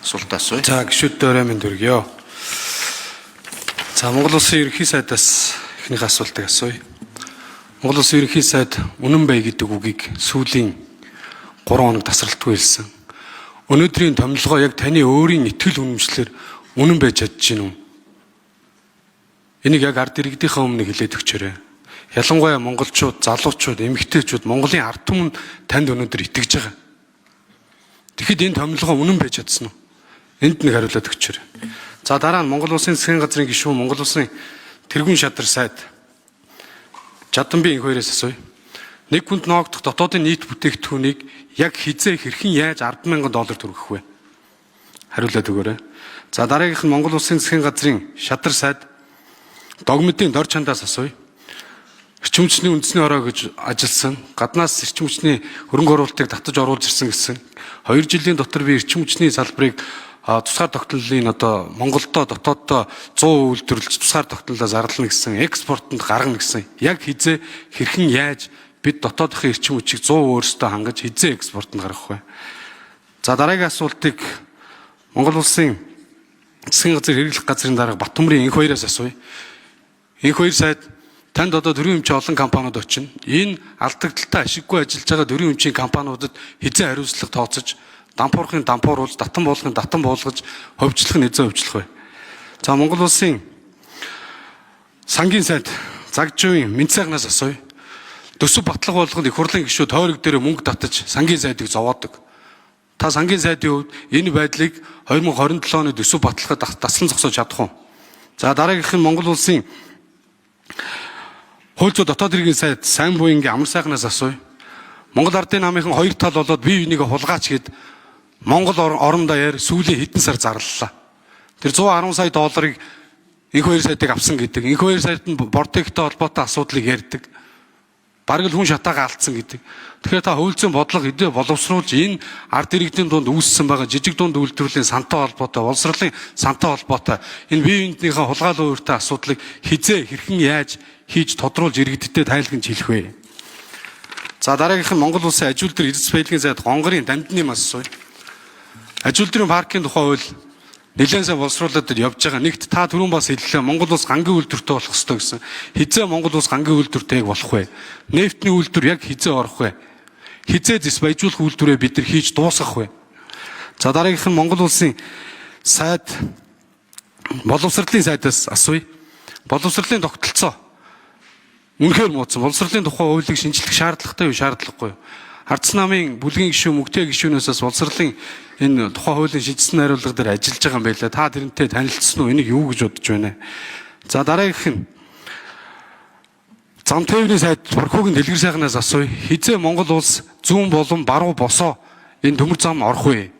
Асуулт асууя. За гишүүддээ орой минь төргийө. За Монгол Улсын Ерөнхий сайдаас эхнийх асуултыг асууя. Монгол Улсын Ерөнхий сайд үнэн бай гэдэг үгийг сүүлийн 3 хоног тасралтгүй хэлсэн. Өнөөдрийн томилгоо яг таны өөрийн итгэл үнэмшлэр үнэн байж чадж гин үү? Энийг яг ард иргэдийнхээ өмнө хэлээд өгчөөрэй. Ялангуяа монголчууд, залуучууд, эмэгтэйчүүд Монголын ард түмэн танд өнөөдөр итгэж байгаа. Тэгэхэд энэ томилгоо үнэн байж чадсан уу? Энд нэг хариулаад өгчөөрэй. За дараа нь Монгол Улсын засгийн газрын гишүүн Монгол Улсын тэргүүн шадар сайд Жаданби инх хоёроос асууя. Нэг хүнд ноогдох дотоодын нийт бүтээгдэхүүнийг яг хизээ хэрхэн яаж 10,000 доллар төрөх вэ? Хариулаад өгөөрэй. За дараагийнх нь Монгол Улсын засгийн газрын шадар сайд догмодын дор чандаас асууя. Эрчим хүчний үндэсний ороо гэж ажилласан. Гаднаас эрчим хүчний хөрөнгө оруулалтыг татаж оруулж ирсэн гэсэн. 2 жилийн дотор би эрчим хүчний салбарыг тусгаар тогтнолын одоо Монголдо дотооддоо 100 үйлдвэрлэж тусгаар тогтнолоо зарлана гэсэн, экспортод гаргана гэсэн. Яг хизээ хэрхэн яаж бид дотоодынхын эрчим хүчийг 100 өөрсдөө хангаж хизээ экспортод гаргах вэ? За дараагийн асуултыг Монгол Улсын засгийн газар хэрэглэх газрын дарга Батөмрийн инх хоёроос асууя. Инх хоёр сайд танд одоо төрийн өмчийн олон компаниуд очино. Энэ алдагдaltaй ашиггүй ажиллаж байгаа төрийн өмчийн компаниудад хизээ хариуцлага тооцож, дампуурхын дампууруулж, татан буулгын татан буулгаж, ховжлох нь хизээ ховжлох вэ? За Монгол Улсын сангийн сайд Загжувын Минцайгнаас асууя. Төсөв батлах болгонд их хурлын гишүүд тойрог дээр мөнгө татаж сангийн сайдыг зовоодог. Та сангийн сайдын хувьд энэ байдлыг 2027 оны төсөв батлахад таслан зогсоож чадах уу? За дараагийнх нь Монгол Улсын хууль зүйн дотоод хэргийн сайд Сайн буянгийн амар сайхнаас асууя. Монгол Ардын намынхан хоёр тал болоод бие биенийг хулгаач гэд Монгол орон даяар сүүлийн хэдэн сар зарлалаа. Тэр 110 сая долларыг инх хоёр сайдыг авсан гэдэг. Инх хоёр сайд нь Бортектой холбоотой асуудлыг ярьдаг. Бараг л хүн шатаага алдсан гэдэг. Тэгэхээр та хууль зүйн бодлого эдээ боловсруулж энэ ард иргэдийн дунд үүссэн байгаа жижиг дунд үйлдвэрлэлийн сантай холбоотой, боловсролын сантай холбоотой энэ бие биенднийхээ хулгайлан ууртай асуудлыг хизээ хэрхэн яаж хийж тодруулж иргэдтэй тайлгнаж хэлэх вэ? За дараагийнх нь Монгол Улсын аж үйлдвэр эрдэс баялагын сайд Гонгорын Дамдны мас асууя. Аж үйлдвэрийн паркийн тухай хууль нэлээд сайн боловсруулад явж байгаа. Нэгт та түрүүн бас хэллээ. Монгол улс гангийн үйлдвэртэй болох ёстой гэсэн. Хизээ Монгол улс гангийн үйлдвэртэй яг болох вэ? Нефтний үйлдвэр яг хизээ орох вэ? Хизээ зэс баяжуулах үйлдвэрээ бид нар хийж дуусгах вэ? За дараагийнх нь Монгол улсын сайд боловсролын сайдаас асууя. Боловсролын тогтолцоо үнэхээр муудсан. Боловсролын тухай хуулийг шинжлэх шаардлагатай юу, шаардлагагүй юу? Ардс намын бүлгийн гишүүн, мөгтэй гишүүнээс бас боловсролын энэ тухай хуулийн шинжилсэн найруулга дээр ажиллаж байгаа юм байлаа. Та тэрнтэй танилцсан уу? Энийг юу гэж бодож байна? За дараагийнх нь зам тээврийн сайд Бүрхүүгийн дэлгэр сайхнаас асууя. Хизээ Монгол улс зүүн болон баруун босоо энэ төмөр зам орох вэ?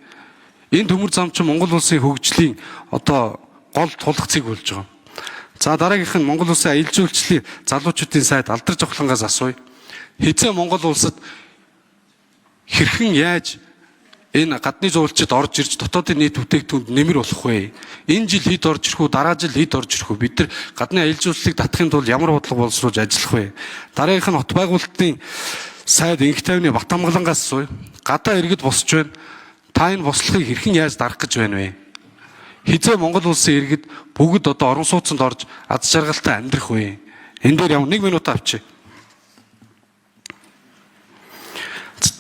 Энэ төмөр зам чинь Монгол улсын хөгжлийн одоо гол тулах цэг болж байгаа. За дараагийнх нь Монгол Улсын аялал жуулчлалын залуучуудын сайд Алдар Жавхлангаас асууя. Хизээ Монгол улсад хэрхэн яаж энэ гадны жуулчид орж ирж дотоодын нийт бүтээгдэхүүнд нэмэр болох вэ? Энэ жил хэд орж ирэх үү? Дараа жил хэд орж ирэх үү? Бид нар гадны аялал жуулчлалыг татахын тулд ямар бодлого боловсруулж ажиллах вэ? Дараагийнх нь хот байгуулалтын сайд инх тайвны Батамгалангаас асууя. Гадаа иргэд босч байна. Та энэ бослохыг хэрхэн яаж дарах гэж байна вэ? Хизээ Монгол улсын иргэд бүгд одоо орон сууцнд орж аз жаргалтай амьдрах вэ? Энэ дээр яв 1 минут авчи.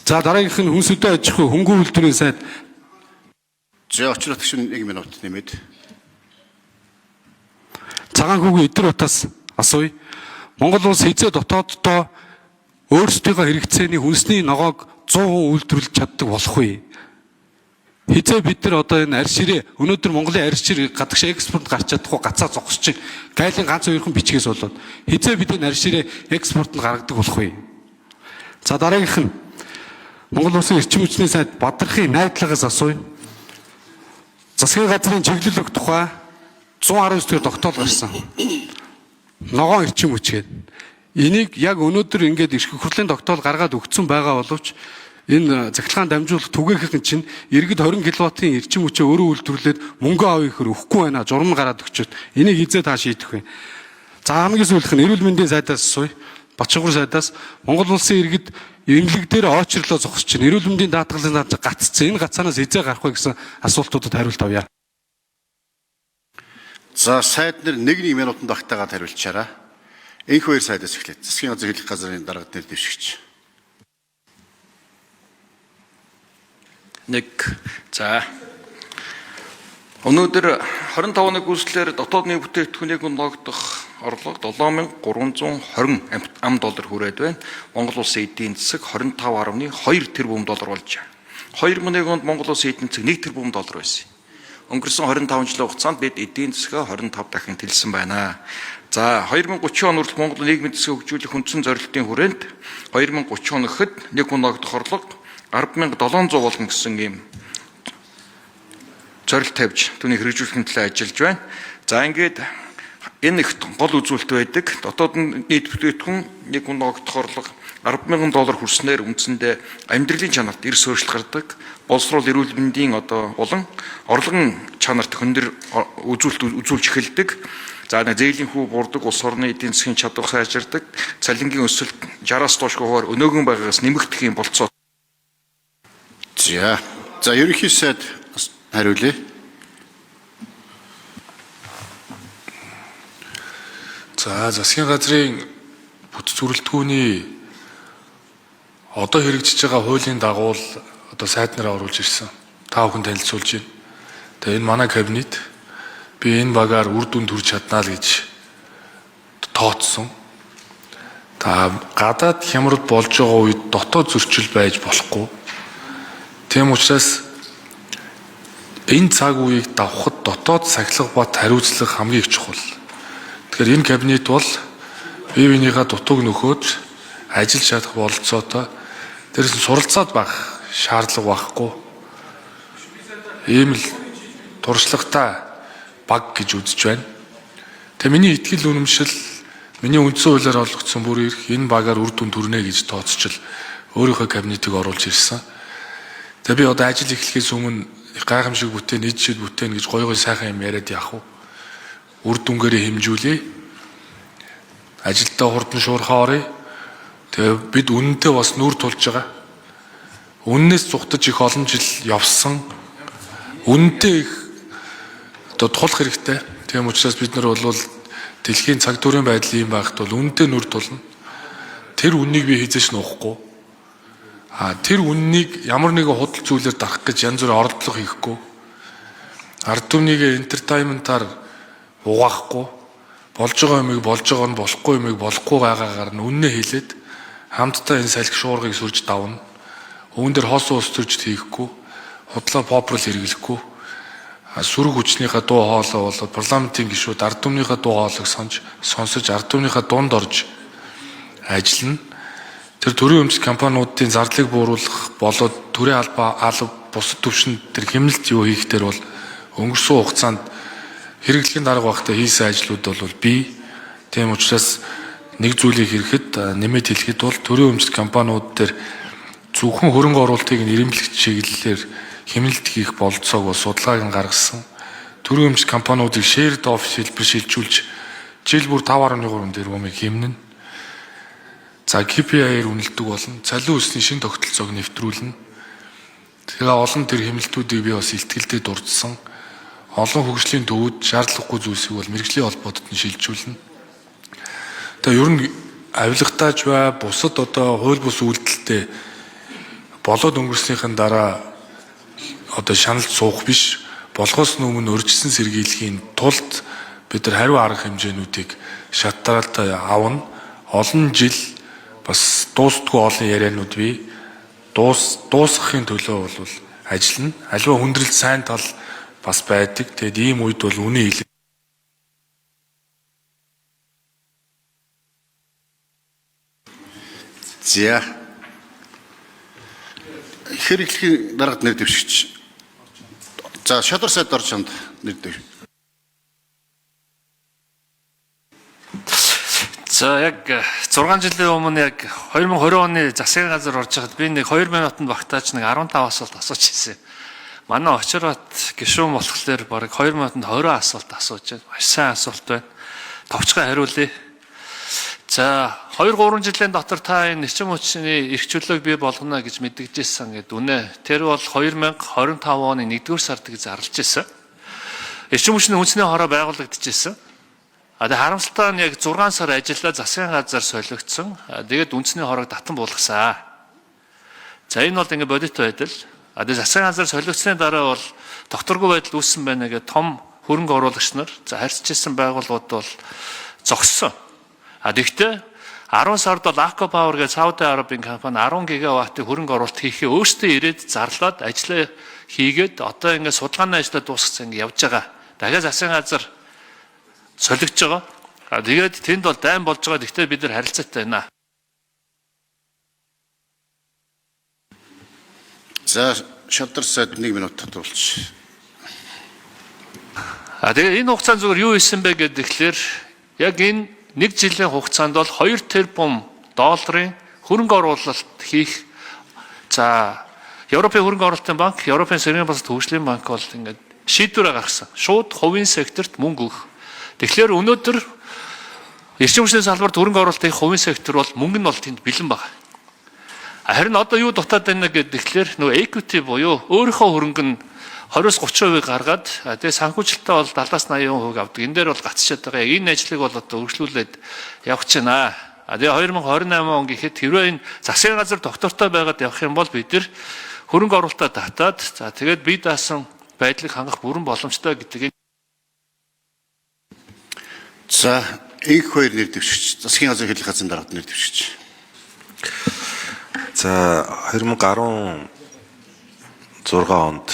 За дараагийнх нь хүнс хөдөө аж ахуй хөнгөн үйлдвэрийн сайд За очроо гишүүн 1 минут нэмээд. Цагаан хүүгийн өдөр утаас асууя. Монгол улс хизээ дотооддоо өөрсдийнхөө хэрэгцээний хүнсний ногоог 100% үйлдвэрлэж чаддаг болох вэ? Хизээ бид нар одоо энэ арь ширээ өнөөдөр Монголын арь шир гадагш экспорт гарч чадахгүй гацаа зогсож чинь гайлын ганц хоёрхан бичгээс болоод хизээ бид энэ арь ширээ экспортод гаргадаг болох вэ? За дараагийнх нь Монгол Улсын эрчим хүчний сайд Бадрахын найдлагаас асууя. Засгийн газрын чиглэл өгөх тухай 119 дэх тогтоол гарсан. Ногоон эрчим хүч гээд. Энийг яг өнөөдөр ингээд эрх хурлын тогтоол гаргаад өгцөн байгаа боловч энэ цахилгаан дамжуулах түгээхийнхэн чинь иргэд 20 кВт-ийн эрчим хүчээ өөрөө үйлдвэрлээд мөнгө авъя гэхээр өгөхгүй байна. Журам гараад өгчөөд. Энийг хизээ та шийдэх вэ? За хамгийн сүүлийнх нь эрүүл мэндийн сайдаас асууя. Батшгуур сайдаас Монгол улсын иргэд Эмнэлэг дээр очрлоо зогсож чинь эрүүл мэндийн даатгалын наадах гаццсан. Энэ гацаанаас эзээ гарах вэ гэсэн асуултуудад хариулт авъя. За сайд нар 1-1 минутанд багтаагаад хариулчаарай. Энх хоёр сайдаас эхлэв. Засгийн газар хэлэх газрын дарга нэр дэвшигч. Нэг. За. Өнөөдөр 25 оны гүйцэтгэлээр дотоод нийт бүтээгдэхүүнийг ногдох орлого 7320 ам доллар хүрээд байна. Монгол улсын эдийн засаг 25.2 тэрбум доллар болж байна. 2001 онд Монгол улсын эдийн засаг 1 тэрбум доллар байсан. Өнгөрсөн 25 жилийн хугацаанд бид эдийн засгаа 25 дахин тэлсэн байна. За 2030 он хүртэл Монгол нийгмийн засгийг хөгжүүлэх үндсэн зорилтын хүрээнд 2030 он гэхэд нэг хүн ногдох орлого 10700 болно гэсэн ийм зорилт тавьж түүнийг хэрэгжүүлэхин төлөө ажиллаж байна. За ингээд энэ их гол үзүүлэлт байдаг. Дотоод нийт бүтээгдэхүүн нэг хүн ногдох орлого 10,000 доллар хүрснээр үндсэндээ амьдралын чанарт эрс өөрчлөлт гардаг. Боловсрол эрүүл мэндийн одоо болон орлогын чанарт өндөр үзүүлэлт үзүүлж эхэлдэг. За нэг зээлийн хүү бурдаг, улс орны эдийн засгийн чадвар сайжирдаг, цалингийн өсөлт 60-аас доош хувиар өнөөгөн байгаагаас нэмэгдэх юм болцоо. За. За ерөнхий сайд хариулъя. За засгийн газрын бүтц бүрэлдэхүүний одоо хэрэгжиж байгаа хуулийн дагуу л одоо сайд нараа оруулж ирсэн. Та бүхэн танилцуулж байна. Тэгээ энэ манай кабинет би энэ багаар үр дүн төрж чаднаа л гэж тооцсон. Та гадаад хямрал болж байгаа үед дотоод зөрчил байж болохгүй. Тийм учраас энэ цаг үеийг давхад дотоод сахилга бат хариуцлага хамгийн их чухал. Тэгэхээр энэ кабинет бол бие биенийхээ дутууг нөхөөд ажиллаж чадах бололцоотой дээрээс нь суралцаад байх шаардлага байхгүй. Ийм л туршлагатай баг гэж үзэж байна. Тэгээ миний итгэл үнэмшил, миний үндсэн хуулиар олгогдсон бүр эрх энэ багаар үр дүн төрнө гэж тооцчил өөрийнхөө кабинетыг оруулж ирсэн. Тэгээ би одоо ажил эхлэхээс өмнө гайхамшиг бүтээн, эд шид бүтээн гэж гоё гоё сайхан юм яриад яах вэ? Үр дүнгээрээ хэмжүүлье. Ажилдаа хурдан шуурхаа оръё. Тэгээ бид үнэнтэй бас нүүр тулж байгаа. Үннээс зугтаж их олон жил явсан. Үнэнтэй их одоо тулах хэрэгтэй. Тийм учраас бид нар бол дэлхийн цаг дүүрийн байдал ийм байхад бол үнэнтэй нүүр тулна. Тэр үннийг би хизээш нуухгүй. А тэр үннийг ямар нэгэн худал зүйлээр дарах гэж янз бүрийн оролдлого хийхгүй. Ард түмнийг entertainment-аар угаахгүй, болж байгаа юмыг болж байгаа нь болохгүй юмыг болохгүй байгаагаар нь үннээ хэлээд хамтдаа энэ салхи шуургыг сүрж давна. Үүн дээр хоосон ус төрж хийхгүй, худлаа попрол хэрэглэхгүй. Сүрэг хүчнийхээ дуу хоолой болоод парламентын гишүүд ард түмнийхээ дуу хоолойг сонсож ард түмнийхээ дунд орж ажиллана. Тэр төрийн өмч компаниудын зардлыг бууруулах болоод төрийн албаа алба бусад түвшинд тэр хэмнэлт юу хийх дээр бол өнгөрсөн хугацаанд хэрэглэхийн дарга байхдаа хийсэн ажлууд бол бий. Тийм учраас нэг зүйлийг хэрэгхэд нэмэт хэлэхэд бол төрийн өмч компаниуд дээр зөвхөн хөрөнгө оруулалтыг нэрэмжлэх чиглэлээр хэмнэлт хийх бололцоог бол судалгааг нь гаргасан. Төрийн өмч компаниудыг shared office хэлбэр шилжүүлж жил бүр 5.3 тэрбумыг хэмнэнэ. За KPI-ээр үнэлдэг болно. Цалин өсний шинэ тогтолцоог нэвтрүүлнэ. Тэгээ олон тэр хэмнэлтүүдийг би бас ихтгэлдээ дурдсан. Олон хөгжлийн төвүүд шаардлагагүй зүйлсийг бол мэргэжлийн холбоотод нь шилжүүлнэ. Тэгээ ер нь авилгатаач бай, бусад одоо хууль бус үйлдэлтэй болоод өнгөрснийхэн дараа одоо шаналж суух биш, болгоос өмнө өржсөн сэргийлэхийн тулд бид нар хариу арга хэмжээнүүдийг шат дараалал авна. Олон жил бас дуустдаггүй олон яриануд бий. Дуусгахын төлөө бол ажиллана. Аливаа хүндрэлт сайн тал бас байдаг. Тэгэд ийм үед бол үнэ хэлэх. За. Хэрэглэхийн даргад нэр дэвшигч. За шодар сайд орж чамд нэр дэвш. За яг 6 жилийн өмнө яг 2020 оны засгийн газар орж байхад би нэг 2 минутанд багтаач нэг 15 асуулт асууж ирсэн. Манай Очирбат гишүүн болохоор бараг 2 минутанд 20 асуулт асууж байна. Маш сайн асуулт байна. Товчхон хариулъя. За 2 3 жилийн дотор та энэ эрчим хүчний эрх чөлөөг бий болгоно гэж мэдгэжсэн гэдэг үнэ. Тэр бол 2025 оны 1-р сард гэж зарлж ирсэн. Эрчим хүчний үндэсний хороо байгуулагдчихсэн. А тэгээ харамсалтай нь яг 6 сар ажиллаа засгийн газар солигдсон. Тэгээд үндэсний хороог татан буулгасан. За энэ бол ингээ бодит байдал. А тэгээ засгийн газар солигдсны дараа бол докторгүй байдал үүссэн байна гэх том хөрөнгө оруулагч нар за харьцаж исэн байгууллагууд бол зогссон. А тэгвэл 10 сард бол Aqua Power гэж Сауди Арабын компани 10 гигаваттын хөрөнгө оруулалт хийхээ өөрсдөө ирээд зарлаад ажиллаа хийгээд одоо ингээ судалгааны ажлаа дуусгасан ингээ явж байгаа. Дахиад засгийн газар солигдож байгаа. А тэгээд тэнд бол дайн болж байгаа. Гэхдээ бид нар харилцаатай байна. За шалдар сайд 1 минут тодруулж. А тэгээ энэ хугацаанд зүгээр юу хийсэн бэ гэхээр яг энэ нэг жилийн хугацаанд бол 2 тэрбум долларын хөрөнгө оруулалт хийх за Европын хөрөнгө оруулалтын банк, Европын сэргээн бус төвшлийн банк бол ингээд шийдвэр гаргасан. Шууд хувийн секторт мөнгө өгөх. Тэгэхээр өнөөдөр эрчим хүчний салбарт хөрөнгө оруулалт хийх хувийн сектор бол мөнгө нь бол тэнд бэлэн байна. Харин одоо юу дутаад байна гэхээр нөгөө equity буюу өөрийнхөө хөрөнгө нь 20-30% гаргаад тэгээ санхүүжилтээ бол 70-80% авдаг. Энэ дээр бол гацчаад байгаа. Яг энэ ажлыг бол одоо өргөжлүүлээд явах гэж байна. А тэгээ 2028 он гэхэд хэрвээ энэ засгийн газар доктортой байгаад явах юм бол бид нар хөрөнгө оруулалтаа татаад за тэгээд бие даасан байдлыг хангах бүрэн боломжтой гэдгийг. За инх хоёр нэр дэвшигч. Засгийн газрын хөдөлгөөний газрын даргад нэр дэвшигч. За 2016 онд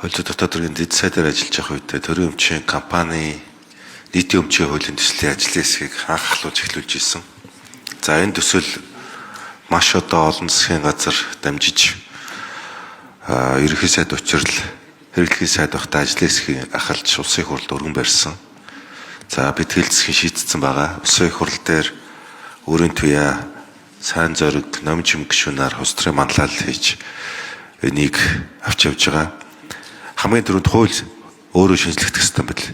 хууль зүйн дотоод хэргийн дэд сайдаар ажиллаж явах үедээ төрийн өмчийн компани нийтийн өмчийн хуулийн төслийн ажлын хэсгийг анх ахлуулж эхлүүлж ирсэн. За энэ төсөл маш одоо олон засгийн газар дамжиж ерөнхий сайд учрал хэрэглэхийн сайд багтаа ажлын хэсгийг ахалж улсын их хурлд өргөн барьсан. За бид хэл засгийн шийдсэн байгаа. Улсын их хурл дээр өөрийн туяа сайн зориг номж юм гишүүнээр улс төрийн манлайлал хийж энийг авч явж байгаа. Хамгийн түрүүнд хууль өөрөө шинжлэхдэх ёстой байдал.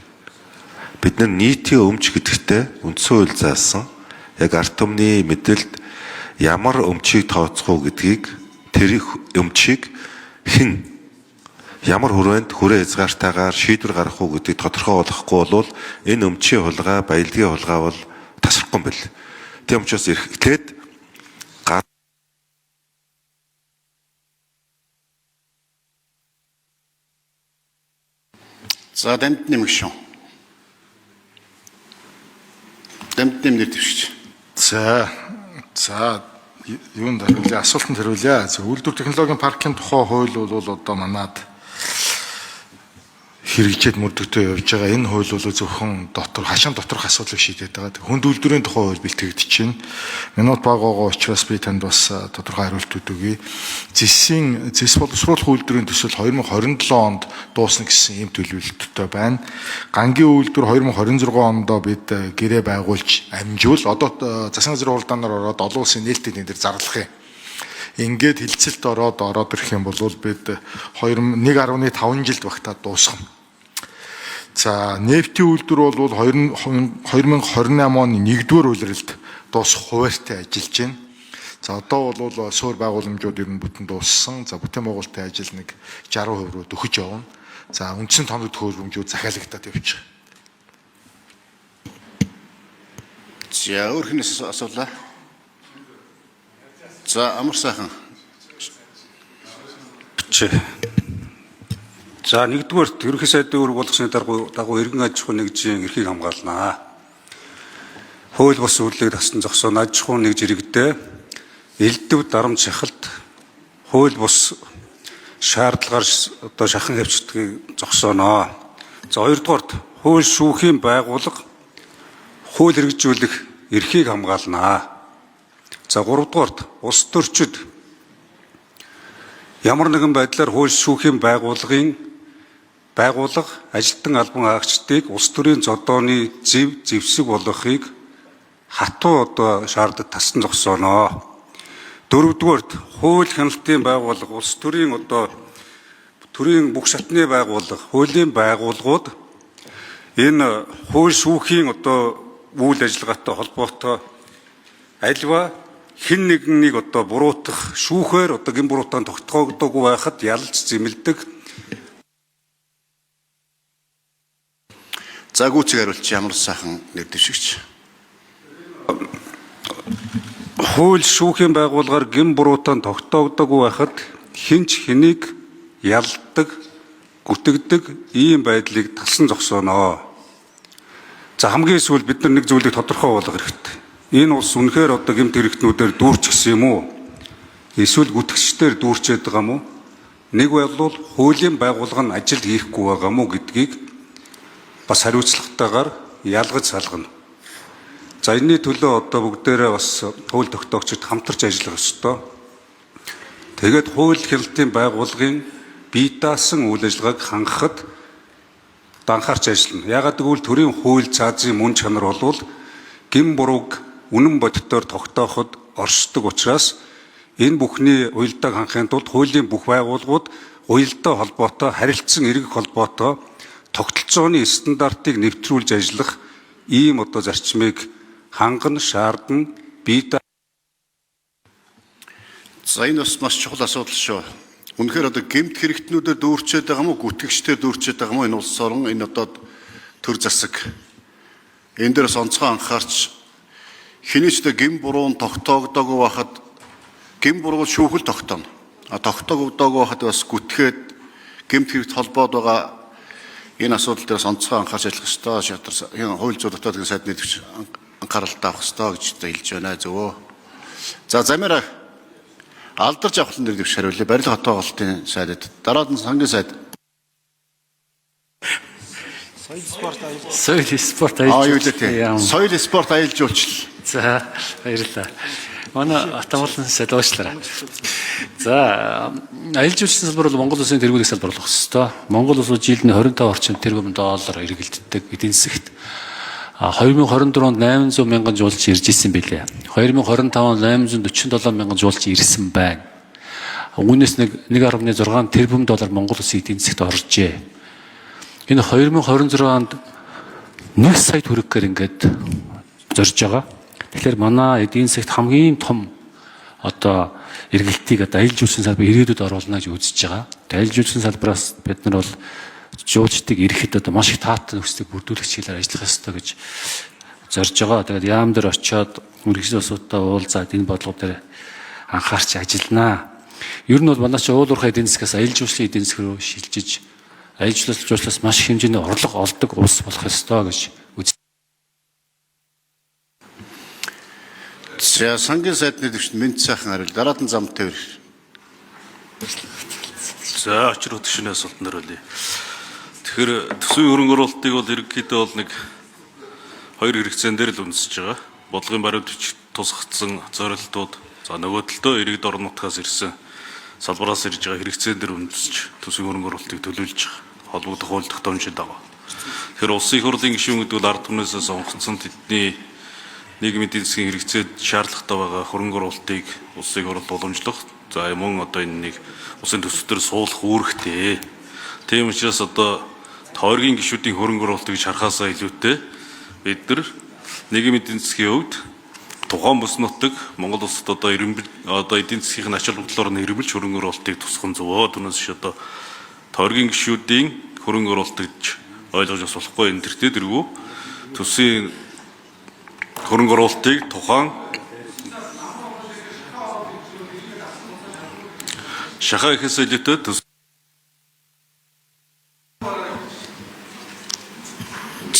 Бид нар нийтийн өмч гэдэгтээ үндсэн хууль заасан. Яг ард түмний мэдэлд ямар өмчийг тооцох уу гэдгийг тэр өмчийг хэн ямар хүрээнд хүрээ хязгаартайгаар шийдвэр гаргах уу гэдгийг тодорхой болохгүй бол энэ өмчийн хулгай, баялагын хулгай бол тасрахгүй юм бэл. Тийм учраас эрхлээд За дамд нэм гишүүн. Дамд нэм нэр дэвшигч. За юунд хариулъя? Асуултанд хариулъя. За үйлдвэр технологийн паркын тухай хууль бол одоо манад хэрэгжээд мөрдөгдөө явж байгаа. Энэ хууль бол зөвхөн дотор хашаан доторх асуудлыг шийдээд байгаа. Хүнд үйлдвэрийн тухай хууль бэлтгэгдэж байна. Минут баг байгаа учраас би танд бас тодорхой хариулт өгье. ЗЭС-ийн ЗЭС боловсруулах үйлдвэрийн төсөл 2027 онд дуусна гэсэн ийм төлөвлөлттэй байна. Гангийн үйлдвэр 2026 онд бид гэрээ байгуулж амжуул одоо засгийн газрын хуралдаанаар ороод олон улсын нээлттэй тендер зарлах юм. Ингээд хилцэлт ороод ирэх юм бол бид 1.5 жилд багтаад дуусгана. За нефтийн үйлдвэр бол 2028 оны 1-р улиралд дуусах хуваарьтай ажиллаж байна. За одоо бол суур байгууламжууд ер нь бүтэн дууссан. За бүтээн байгуулалтын ажил нэг 60% руу дөхөж явна. За үндсэн тоног төхөөрөмжүүд захиалагдаад явж байгаа. За өөр хэнээс асуулаа. За амар сайхан. За нэгдүгээрт ерөнхий сайдын үүрэг болгосны дагуу иргэн аж ахуйн нэгжийн эрхийг хамгаалнаа. Хууль бус үрлийг тасдан зогсоон аж ахуйн нэгж иргэдээ элдв дарамт шахалт хууль бус шаардлагаар одоо шахан хэвчдгийг зогсооно. За хоёрдугаарт хууль шүүхийн байгууллага хууль хэрэгжүүлэх эрхийг хамгаалнаа. За гуравдугаарт улс төрчид ямар нэгэн байдлаар хууль шүүхийн байгууллагын байгууллага ажилтан албан хаагчдыг улс төрийн зодооны зэв зэвсэг болгохыг хатуу одоо шаарддаг тасдан зогсооно. Дөрөвдүгээрт хууль хяналтын байгууллага улс төрийн одоо төрийн бүх шатны байгууллага, хуулийн байгууллагууд энэ хууль шүүхийн одоо үйл ажиллагаатай холбоотой альва хэн нэгнийг одоо буруутгах шүүхээр одоо гэм буруутаан тогтоогдоогүй байхад ялж зэмлэдэг. За, гүйцэг хариулч ямар сайхан нэр дэвшигч. Хууль шүүхийн байгууллагаар гэм буруутаан тогтоогдоогүй байхад хэн ч хэнийг ялдаг, гүтгдэг ийм байдлыг талсан зогсооно. За, хамгийн сүүлд бид нар нэг зүйлийг тодорхой болгох хэрэгтэй. Энэ улс үнэхээр одоо гэмт хэрэгтнүүдээр дүүрчихсэн юм уу? Эсвэл гүтгчдээр дүүрчээд байгаа юм уу? Нэг бол хуулийн байгууллага нь ажил хийхгүй байгаа юм уу гэдгийг бас хариуцлагатайгаар ялгаж салгана. За, энэний төлөө одоо бүгдээрээ бас хууль тогтоогчид хамтарч ажиллах ёстой. Тэгээд хууль хяналтын байгууллагын бие даасан үйл ажиллагааг хангахад анхаарч ажиллана. Яагаад гэвэл төрийн хууль цаазын мөн чанар болвол гэм бурууг үнэн бодитоор тогтооход оршдог учраас энэ бүхний уялдааг хангахын тулд хуулийн бүх байгууллагууд уялдаа холбоотой, харилцан эргэх холбоотой тогтолцооны стандартыг нэвтрүүлж ажиллах ийм одоо зарчмыг хангана, шаардна, бие За, энэ бас маш чухал асуудал шүү. Үнэхээр одоо гэмт хэрэгтнүүдээр дүүрчээд байгаа юм уу, гүтгэгчдээр дүүрчээд байгаа юм уу энэ улс орон, энэ одоо төр засаг. Энэ дээр бас онцгой анхаарч, хэний ч одоо гэм буруун тогтоогдоогүй байхад гэм буруу шүүхэл тогтооно. А тогтоогдоогүй байхад бас гүтгээд гэмт хэрэгт холбоод байгаа энэ асуудал дээр бас онцгой анхаарч ажиллах ёстой. Шатар хууль зүйн дотоодын сайдны төвч анхааралтай авах ёстой гэж одоо хэлж байна, зөвөө. За, замаараа алдарч авахлан нэр дэвш хариулъя. Барилга хотоо голтын сайдад. Дараад нь сангийн сайд. Соёл спорт Аа, юу лээ тий. Соёл спорт аялал жуулчлал. За, баярлалаа. Манай Атамуулан сайд уучлаарай. За, аялал жуулчлалын салбар бол Монгол улсын тэргуулах салбар болох ёстой. Монгол улс жилд нь 25 орчим тэрбум доллар эргэлддэг эдийн засагт. 2024 онд 800 мянган жуулч ирж исэн билээ. 2025 онд 847 мянган жуулч ирсэн байна. Үүнээс нэг 1.6 тэрбум доллар Монгол улсын эдийн засагт оржээ. Энэ 2026 онд 1 сая төгрөгөөр ингээд зорж байгаа. Тэгэхээр манай эдийн засагт хамгийн том одоо эргэлтийг одоо аялал жуулчлалын салбар ирээдүйд оруулна гэж үзэж байгаа. Аялал жуулчлалын салбараас бид нар бол жуулчдыг ирэхэд одоо маш их таатай нөхцөлийг бүрдүүлэх чиглэлээр ажиллах ёстой гэж зорж байгаа. Тэгээд яам дээр очиод мэргэжлийн улсуудтай уулзаад энэ бодлого дээр анхаарч ажилланаа. Ер нь бол манай чи уул уурхай эдийн засгаас аялал жуулчлалын эдийн засаг руу шилжиж аялал жуулчлалаас маш их хэмжээний орлого олдог улс болох ёстой гэж үзэж. За, сангийн сайдны төвчд мэд сайхан хариул. Дараад нь зам тээвэр. За, очир хөтөшний асуултанд хариулъя. Тэгэхээр төсвийн хөрөнгө оруулалтыг бол ерөнхийдөө бол нэг хоёр хэрэгцээн дээр л үндэсэж байгаа. Бодлогын баримт бичиг тусгагдсан зорилтууд, за нөгөө талдоо иргэд орон нутгаас ирсэн салбараас ирж байгаа хэрэгцээн дээр үндэсэж төсвийн хөрөнгө оруулалтыг төлөвлөж байгаа. Холбогдох хууль тогтоомжийн дагуу. Тэгэхээр улсын их хурлын гишүүн гэдэг бол ард түмнээсээ сонгогдсон, тэдний нийгмийн эдийн засгийн хэрэгцээд шаардлагатай байгаа хөрөнгө оруулалтыг улсын их хуралд уламжлах, за мөн одоо энэ нэг улсын төсөв төр суулгах үүрэгтэй. Тийм учраас одоо тойргийн гишүүдийн хөрөнгө оруулалт гэж харахаасаа илүүтэй бид нар нийгмийн эдийн засгийн хувьд тухайн бүс нутаг Монгол улсад одоо ирэмбэл одоо эдийн засгийн ач холбогдлоор нь ирэмбэлж хөрөнгө оруулалтыг тусган зөвөө. Түүнээс биш одоо тойргийн гишүүдийн хөрөнгө оруулалт гэж ойлгож бас болохгүй. Энэ тэртээ дэргүү төсвийн хөрөнгө оруулалтыг тухайн шахаа ихээс илүүтэй төс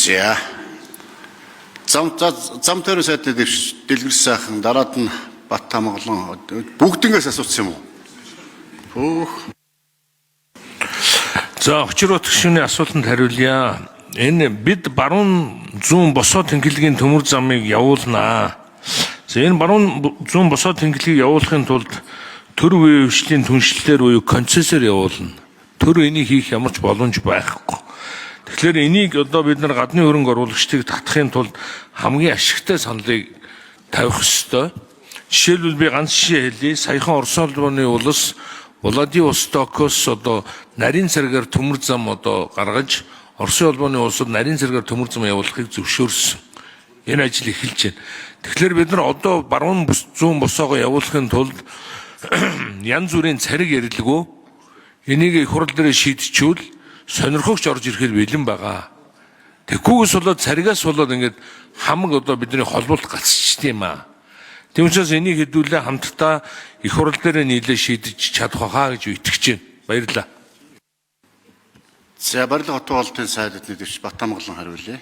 За. Зам за зам тойрон сайдны дэвш Дэлгэр сайхан, дараад нь Бат Тамгалан бүгднгээс асуусан юм уу? Хөөх. За, очир утгшны асуултанд хариулъя. Энэ бид баруун зүүн босоо тэнхлэгийн төмөр замыг явуулнаа. За, энэ баруун зүүн босоо тэнхлэгийг явуулахын тулд төр үеийн хвшлийн түншлэлээр буюу концессээр явуулна. Төр энийг хийх ямар ч боломж байхгүй. Тэгэхээр энийг одоо бид нар гадны хөрөнгө оруулагчдыг татахын тулд хамгийн ашигтай саналыг тавих ёстой. Жишээлбэл, би ганц жишээ хэлье. Саяхан Орос улбаны улс Владивостокоос одоо нарийн царгаар төмөр зам одоо гаргаж, Оросын холбооны улсад нарийн царгаар төмөр зам явуулахыг зөвшөөрсөн. Энэ ажил эхэлж байна. Тэгэхээр бид нар одоо баруун зүүн босоогоо явуулахын тулд янз бүрийн цариг ярилгүй энийг их хурл дээр шийдчихвэл сонирхогч орж ирэхэд бэлэн байгаа. Тэгэхгүйгээс болоод царигаас болоод ингээд хамаг одоо бидний холболт гацчихдээ юм аа. Тийм учраас энийг хэдүүлээ хамтдаа их хурл дээр нийлээ шийдэж чадах байхаа гэж итгэж байна. Баярлалаа. За, барилга хот байгуулалтын сайдад нэр дэвшигч Батамгалан хариулъя.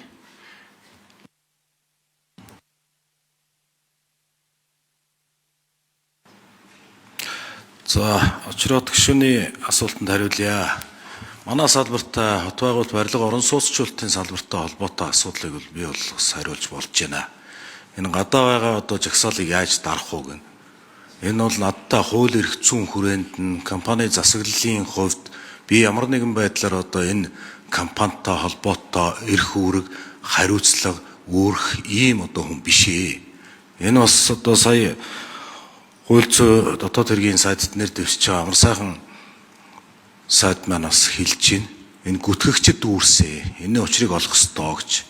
За, Очрот гишүүний асуултанд хариулъя. Манай салбарт хот байгуулалт, барилга, орон сууцчлалтын салбартай холбоотой асуудлыг бол би бол бас хариулж болж байна. Энэ гадаа байгаа одоо жагсаалыг яаж дарах уу гэнэ. Энэ бол надтай хууль эрх зүйн хүрээнд нь компани засаглалын хувьд би ямар нэгэн байдлаар одоо энэ компанитай холбоотой эрх үүрэг, хариуцлага үүрэх ийм одоо хүн биш ээ. Энэ бас одоо сая хууль зүйн дотоод хэргийн сайдад нэр дэвшиж байгаа амар сайхан сайд маань бас хэлж байна. Энэ гүтгэгчид үүрсээ. Энэ учрыг олох ёстой гэж.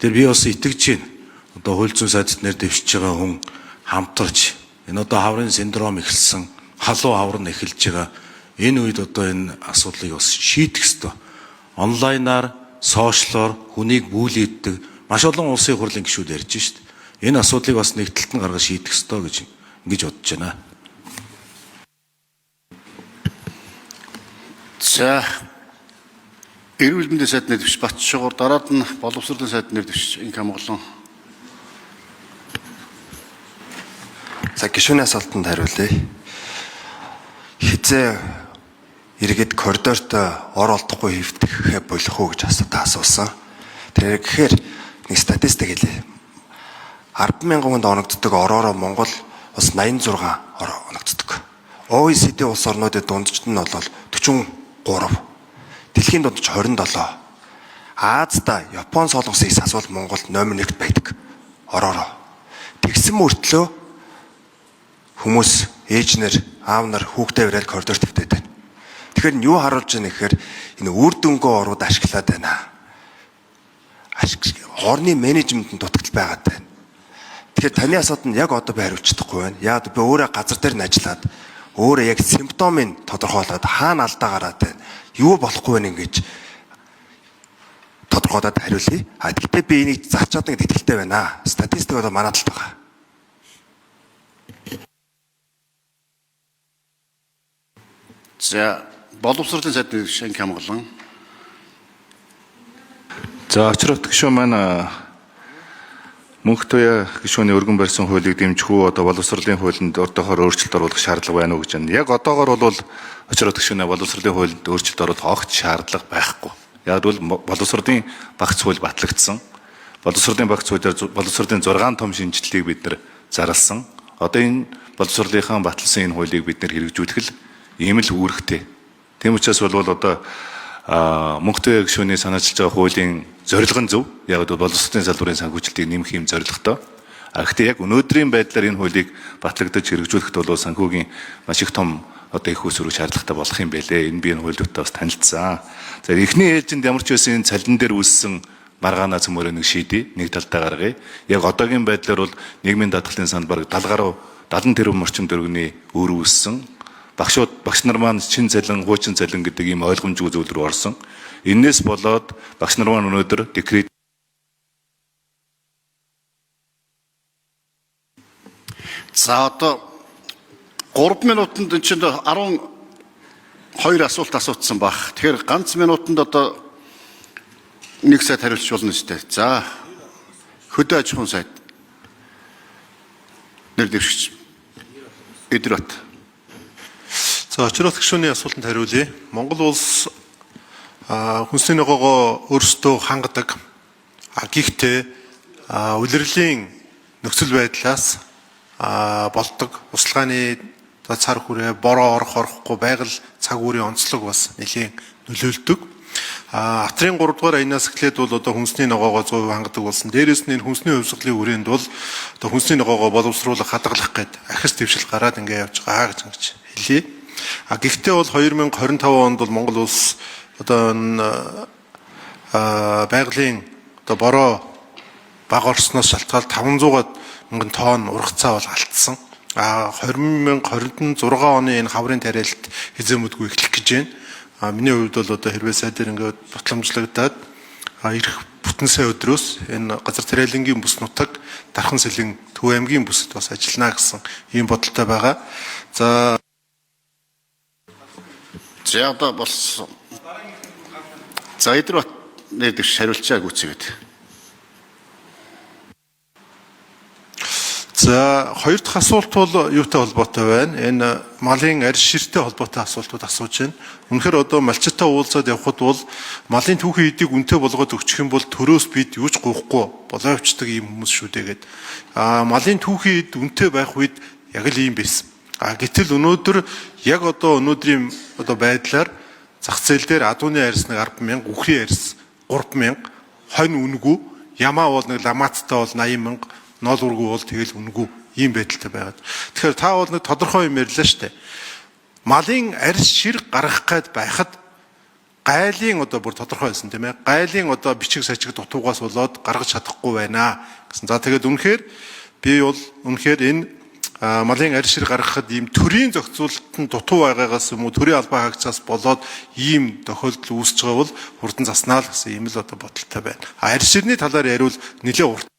Тэр би бас итгэж байна. Одоо хууль зүйн сайдад нэр дэвшиж байгаа хүн хамтарч энэ одоо хаврын синдром эхэлсэн, халуун хавар нь эхэлж байгаа. Энэ үед одоо энэ асуудлыг бас шийдэх ёстой. Онлайнаар, сошиалор хүнийг бүлийддэг маш олон улсын хурлын гишүүд ярьж шít. Энэ асуудлыг бас нэг талд нь гаргаж шийдэх ёстой гэж ингэж бодож байна. За, эрүүл мэндийн сайд нэр дэвшигч Батшуугур, дараад нь боловсролын сайд нэр дэвшигч Инх Амгалан. За, гишүүний асуултанд хариулъя. Хизээ иргэд коридорт ор олдохгүй хэвтэхээ болох уу гэж асуусан. Тэгэхээр гэхээр нэг статистик хэлье. 10,000 хүнд оногддог ороороо Монгол улс 86 ор оногддог. OECD улс орнуудын дунджид нь бол 43. Дэлхийн дундаж 27. Азда Япон, Солонгосыг асуул Монгол номер 1-т байдаг. Ороороо. Тэгсэн мөртлөө хүмүүс ээж нар, аав нар хүүхдээ бариад коридорт хэвтээд байна. Тэгэхээр нь юу харуулж байна гэхээр энэ үр дүнгөө орууд ашиглаад байна. Орны менежмент нь дутагдал байгаад байна. Тэгэхээр таны асуултанд яг одоо би хариулж чадахгүй байна. Яг би өөрөө газар дээр нь ажиллаад өөрөө яг симптомыг тодорхойлоод хаана алдаа гараад байна, юу болохгүй байна ингэж тодорхойлоод хариулъя. А тэгтээ би энийг зарч чадна гэдэгт итгэлтэй байна. Статистик бол манай талд байгаа. За, боловсролын сайд нэр дэвшигч Инх Амгалан. За, Очрот гишүүн маань Мөнх Туяа гишүүний өргөн барьсан хуулийг дэмжих үү, одоо боловсролын хуулинд одоохоор өөрчлөлт оруулах шаардлага байна уу гэж байна. Яг одоогоор бол Очрот гишүүнээ боловсролын хуульд өөрчлөлт оруулах огт шаардлага байхгүй. Яг бол боловсролын багц хууль батлагдсан. Боловсролын багц хуулиар боловсролын 6 том шинэчлэлийг бид нар зарласан. Одоо энэ боловсролынхаа баталсан энэ хуулийг бид нар хэрэгжүүлэх л ийм л үүрэгтэй. Тийм учраас бол одоо Мөнх Туяа гишүүний санаачилж байгаа хуулийн зорилго нь зөв. Яг бол боловсролын салбарын санхүүжилтийг нэмэх юм зорилготой. А гэхдээ яг өнөөдрийн байдлаар энэ хуулийг батлагдаж хэрэгжүүлэхэд бол санхүүгийн маш их том одоо их үүсвэр шаардлагатай болох юм байлээ. Энэ би энэ хуулиудтай бас танилцсан. За, эхний ээлжинд ямар ч байсан энэ цалин дээр үүссэн маргаанаа цөмөрөө нэг шийдье, нэг талдаа гаргая. Яг одоогийн байдлаар бол нийгмийн даатгалын санд бараг 70 гаруй 70 тэрбум орчим төгрөгийн үр үүссэн. Багшууд, багш нар маань чин цалин, хуучин цалин гэдэг ийм ойлгомжгүй зүйл рүү орсон. Энээс болоод багш нар маань өнөөдөр декрет За, одоо 3 минутанд энэ чинь 12 асуулт асууцсан баг. Тэгэхээр ганц минутанд одоо нэг сайд хариулж болно шүү дээ. За, хөдөө аж ахуйн сайд нэр дэвшигч Эдэрбат. За, Очрот гишүүний асуултанд хариулъя. Монгол улс хүнсний ногоогоо өөрсдөө хангадаг. Гэхдээ улирлын нөхцөл байдлаас болдог услагааны цар хүрээ, бороо орох орохгүй, байгаль цаг үеийн онцлог бас нэлээн нөлөөлдөг. Атрын 3 дугаар аянаас эхлээд бол одоо хүнсний ногоогоо 100% хангадаг болсон. Дээрээс нь энэ хүнсний хувьсгалын хүрээнд бол одоо хүнсний ногоогоо боловсруулах, хадгалах гээд ахис дэвшил гараад ингээ явж байгаа гэж ингэж хэлье. Гэхдээ бол 2025 онд бол Монгол улс одоо энэ байгалийн одоо бороо бага орсноос шалтгаалж 500 мянган тонн ургацаа бол алдсан. А 2026 оны энэ хаврын тариалт хэзээ мэдгүй эхлэх гэж байна. А миний хувьд бол одоо хэрвээ сайдэр ингээд батламжлагдаад ирэх бүтэн сайн өдрөөс энэ газар тариалангийн бүс нутаг Дархан Сэлэн Төв аймгийн бүсэд бас ажиллана гэсэн ийм бодолтой байгаа. За За одоо болсон. За Идэрбат нэр дэвш хариулчаа гүйцээгээд. За хоёр дахь асуулт бол юутай холбоотой байна? Энэ малын арьс ширтэй холбоотой асуултууд асууж байна. Үнэхээр одоо малчтай уулзаад явхад бол малын түүхийн эдийг үнэтэй болгоод өгчих юм бол төрөөс бид юу ч гуйхгүй болоо явцдаг ийм хүмүүс шүү дээ гэд. Аа малын түүхийн эд үнэтэй байх үед яг л ийм байсан. А гэтэл өнөөдөр яг одоо өнөөдрийн одоо байдлаар зах зээл дээр адууны арьс нэг 10,000, үхрийн арьс 3,000, хонь үнэгүй, ямаа бол нэг ламааттай бол 80,000, ноол үргүү бол тэгэл үнэгүй ийм байдалтай байгаад. Тэгэхээр та бол нэг тодорхой юм ярьлаа штэ. Малын арьс шир гаргах гээд байхад гайлын одоо бүр тодорхой байсан тийм ээ. Гайлын одоо бичиг сачиг дутуугаас болоод гаргаж чадахгүй байна гэсэн. За тэгээд үнэхээр би бол үнэхээр энэ малын арьс шир гаргахад ийм төрийн зохицуулалт нь дутуу байгаагаас юм уу төрийн албан хаагчаас болоод ийм тохиолдол үүсэж байгаа бол хурдан заснаа л гэсэн ийм л одоо бодолтой байна. А арьс ширний талаар яриул нэлээд урт.